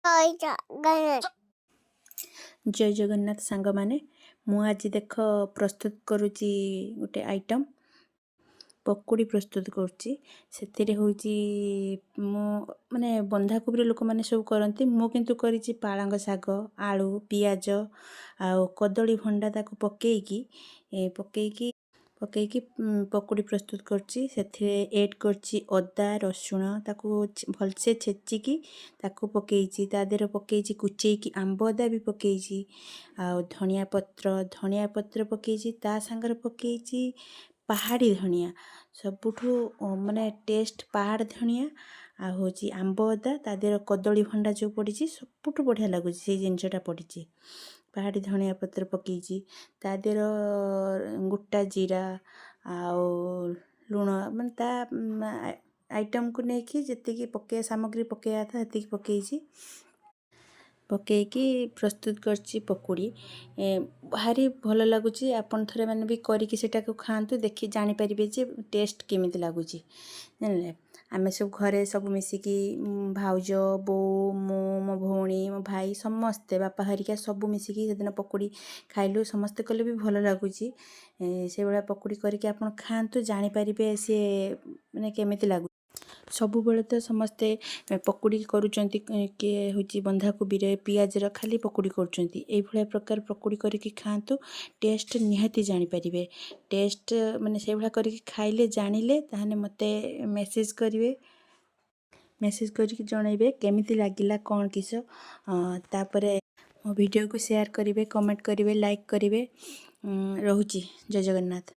ଜୟ ଜଗନ୍ନାଥ। ଜୟ ଜଗନ୍ନାଥ ସାଙ୍ଗମାନେ, ମୁଁ ଆଜି ଦେଖ ପ୍ରସ୍ତୁତ କରୁଛି ଗୋଟେ ଆଇଟମ୍, ପକୁଡ଼ି ପ୍ରସ୍ତୁତ କରୁଛି। ସେଥିରେ ହେଉଛି ମୁଁ ମାନେ ବନ୍ଧାକୋବିରେ ଲୋକମାନେ ସବୁ କରନ୍ତି, ମୁଁ କିନ୍ତୁ କରିଛି ପାଳଙ୍ଗ ଶାଗ, ଆଳୁ, ପିଆଜ ଆଉ କଦଳୀ ଭଣ୍ଡା, ତାକୁ ପକେଇକି ପକୁଡ଼ି ପ୍ରସ୍ତୁତ କରୁଛି। ସେଥିରେ ଏଡ଼୍ କରିଛି ଅଦା, ରସୁଣ, ତାକୁ ଭଲସେ ଛେଚିକି ତାକୁ ପକେଇଛି। ତା ଦେହରେ ପକେଇଛି କୁଚେଇକି ଆମ୍ବ ଅଦା ବି ପକେଇଛି ଆଉ ଧନିଆ ପତ୍ର ପକେଇଛି। ତା ସାଙ୍ଗରେ ପକେଇଛି ପାହାଡ଼ି ଧନିଆ। ସବୁଠୁ ମାନେ ଟେଷ୍ଟ ପାହାଡ଼ ଧନିଆ ଆଉ ହେଉଛି ଆମ୍ବ ଅଦା, ତା ଦେହରେ କଦଳୀ ଭଣ୍ଡା ଯେଉଁ ପଡ଼ିଛି, ସବୁଠୁ ବଢ଼ିଆ ଲାଗୁଛି ସେଇ ଜିନିଷଟା ପଡ଼ିଛି। ପାହାଡ଼ି ଧନିଆ ପତ୍ର ପକେଇଛି, ତା ଦେହର ଗୋଟା ଜିରା ଆଉ ଲୁଣ, ମାନେ ତା ଆଇଟମ୍କୁ ନେଇକି ଯେତିକି ପକେଇବା ସାମଗ୍ରୀ ପକେଇବା କଥା ସେତିକି ପକେଇଛି। ପକେଇକି ପ୍ରସ୍ତୁତ କରିଛି ପକୁଡ଼ି। ଭାରି ଭଲ ଲାଗୁଛି। ଆପଣ ଥରେ ମାନେ ବି କରିକି ସେଟାକୁ ଖାଆନ୍ତୁ, ଦେଖି ଜାଣିପାରିବେ ଯେ ଟେଷ୍ଟ କେମିତି ଲାଗୁଛି, ଜାଣିଲେ। ଆମେ ସବୁ ଘରେ ସବୁ ମିଶିକି, ଭାଉଜ, ବୋଉ, ମୁଁ, ମୋ ଭଉଣୀ, ମୋ ଭାଇ, ସମସ୍ତେ, ବାପା ହେରିକା ସବୁ ମିଶିକି ସେଦିନ ପକୁଡ଼ି ଖାଇଲୁ। ସମସ୍ତେ କହିଲେ ବି ଭଲ ଲାଗୁଛି। ସେଇଭଳିଆ ପକୁଡ଼ି କରିକି ଆପଣ ଖାଆନ୍ତୁ, ଜାଣିପାରିବେ ସିଏ ମାନେ କେମିତି ଲାଗୁଛି। ସବୁବେଳେ ତ ସମସ୍ତେ ପକୁଡ଼ି କରୁଛନ୍ତି, କିଏ ହେଉଛି ବନ୍ଧାକୋବିରେ, ପିଆଜର ଖାଲି ପକୁଡ଼ି କରୁଛନ୍ତି। ଏଇଭଳିଆ ପ୍ରକାର ପକୁଡ଼ି କରିକି ଖାଆନ୍ତୁ, ଟେଷ୍ଟ ନିହାତି ଜାଣିପାରିବେ। ଟେଷ୍ଟ ମାନେ ସେଇଭଳିଆ କରିକି ଖାଇଲେ ଜାଣିଲେ ତାହେଲେ ମୋତେ ମେସେଜ୍ କରିବେ। ମେସେଜ୍ କରିକି ଜଣାଇବେ କେମିତି ଲାଗିଲା, କ'ଣ କିସ। ତାପରେ ମୋ ଭିଡ଼ିଓକୁ ସେୟାର କରିବେ, କମେଣ୍ଟ କରିବେ, ଲାଇକ୍ କରିବେ। ରହୁଛି, ଜୟ ଜଗନ୍ନାଥ।